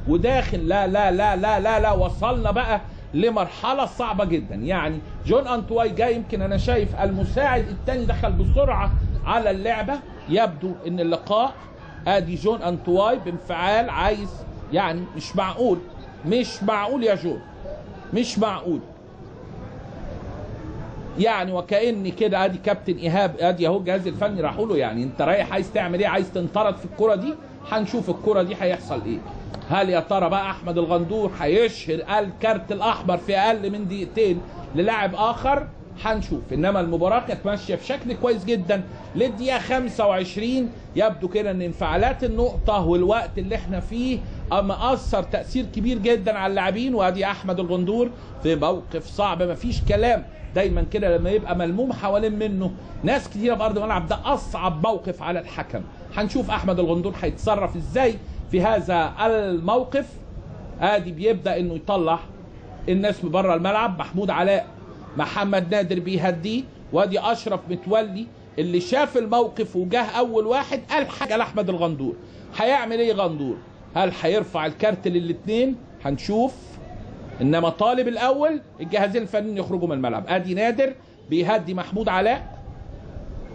وداخل. لا لا لا لا لا لا، وصلنا بقى لمرحلة صعبة جدا. يعني جون انطواي جاي، يمكن انا شايف المساعد الثاني دخل بسرعة على اللعبة. يبدو ان اللقاء ادي جون انطواي بانفعال عايز، يعني مش معقول، مش معقول يا جون، مش معقول. يعني وكأن كده ادي كابتن ايهاب، ادي اهو الجهاز الفني راحوا له، يعني انت رايح عايز تعمل ايه؟ عايز تنطرد في الكرة دي؟ هنشوف الكرة دي هيحصل ايه. هل يا ترى بقى احمد الغندور هيشهر الكارت الاحمر في اقل من دقيقتين للاعب اخر؟ هنشوف. انما المباراة كانت ماشية بشكل كويس جدا للدقيقه 25. يبدو كده ان انفعالات النقطة والوقت اللي احنا فيه اما اثر تاثير كبير جدا على اللاعبين. وادي احمد الغندور في موقف صعب مفيش كلام. دايما كده لما يبقى ملموم حوالين منه ناس كتيرة في ارض الملعب، ده اصعب موقف على الحكم. هنشوف احمد الغندور هيتصرف ازاي في هذا الموقف. ادي بيبدا انه يطلع الناس من بره الملعب، محمود علاء، محمد نادر بيهديه، وادي اشرف متولي اللي شاف الموقف وجاه اول واحد قال حاجة لاحمد الغندور. هيعمل ايه غندور؟ هل هيرفع الكارت للاثنين؟ هنشوف. انما طالب الاول الجهازين الفنيين يخرجوا من الملعب. ادي نادر بيهدي محمود علاء،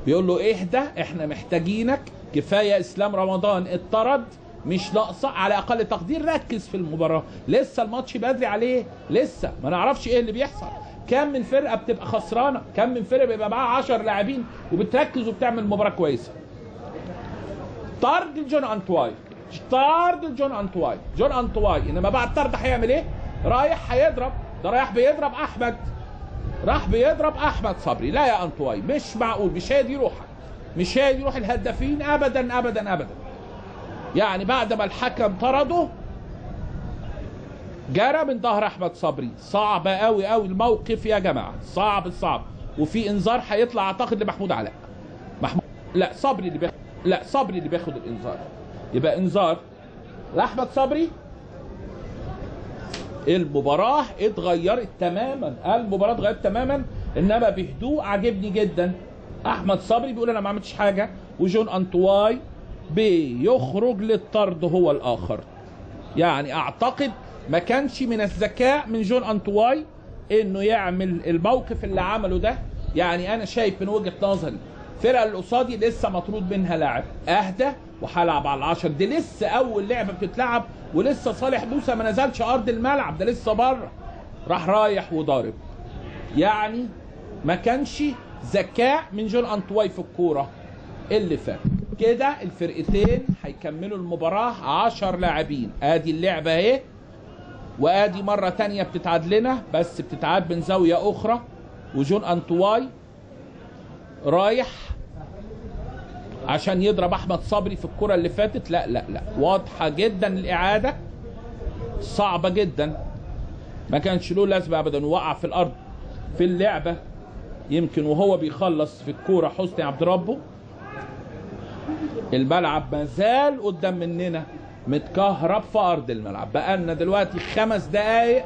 بيقول له اهدى احنا محتاجينك، كفاية اسلام رمضان اتطرد، مش ناقصه، على اقل تقدير ركز في المباراة، لسه الماتش بدري عليه، لسه ما نعرفش ايه اللي بيحصل. كم من فرقه بتبقى خسرانة، كم من فرقه بيبقى معاها 10 لاعبين وبتركز وبتعمل مباراة كويسة. طرد لجون انطواي، طرد لجون انطواي، جون انطواي. انما بعد طرد هيعمل ايه؟ رايح هيضرب، ده رايح بيضرب احمد، راح بيضرب احمد صبري. لا يا انطواي مش معقول، مش هي دي روحك، مش هي دي روح الهدافين ابدا ابدا ابدا. يعني بعد ما الحكم طرده جرى من ظهر احمد صبري. صعب قوي قوي الموقف يا جماعة، صعب صعب. وفي انذار هيطلع اعتقد لمحمود علاء. محمود لا صبري اللي بياخد، لا صبري اللي بياخد الانذار، يبقى انذار لاحمد صبري. المباراة اتغيرت تماما، المباراة اتغيرت تماما، انما بهدوء عجبني جدا. احمد صبري بيقول انا ما عملتش حاجة، وجون انطواي بيخرج للطرد هو الاخر. يعني اعتقد ما كانش من الذكاء من جون انطواي انه يعمل الموقف اللي عمله ده. يعني انا شايف من وجهة نظري الفرقة اللي قصادي لسه مطرود منها لاعب، اهدى وهلعب على العشر، دي لسه اول لعبه بتتلعب ولسه صالح موسى ما نزلش ارض الملعب، ده لسه بره، راح رايح وضارب. يعني ما كانش ذكاء من جون انطواي في الكورة اللي فات. كده الفرقتين هيكملوا المباراة 10 لاعبين. ادي اللعبة اهي، وادي مرة تانية بتتعاد لنا، بس بتتعاد من زاوية اخرى. وجون انطواي رايح عشان يضرب احمد صبري في الكره اللي فاتت. لا لا لا، واضحة جدا الاعادة، صعبة جدا، ما كانش له لازمه ابدا، وقع في الارض في اللعبة يمكن وهو بيخلص في الكورة حسني عبد ربه. الملعب ما زال قدام مننا متكهرب في ارض الملعب، بقالنا دلوقتي 5 دقايق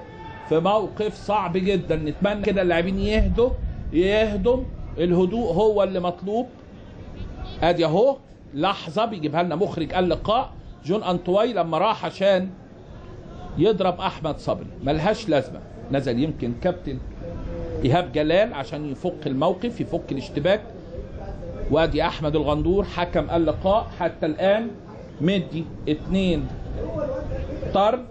في موقف صعب جدا. نتمنى كده اللاعبين يهدوا، يهدوا، الهدوء هو اللي مطلوب. ادي اهو لحظة بيجيبها لنا مخرج اللقاء جون انطواي لما راح عشان يضرب احمد صبري، ملهاش لازمه. نزل يمكن كابتن ايهاب جلال عشان يفك الموقف، يفك الاشتباك. وادي احمد الغندور حكم اللقاء حتى الان مدي 2 طرد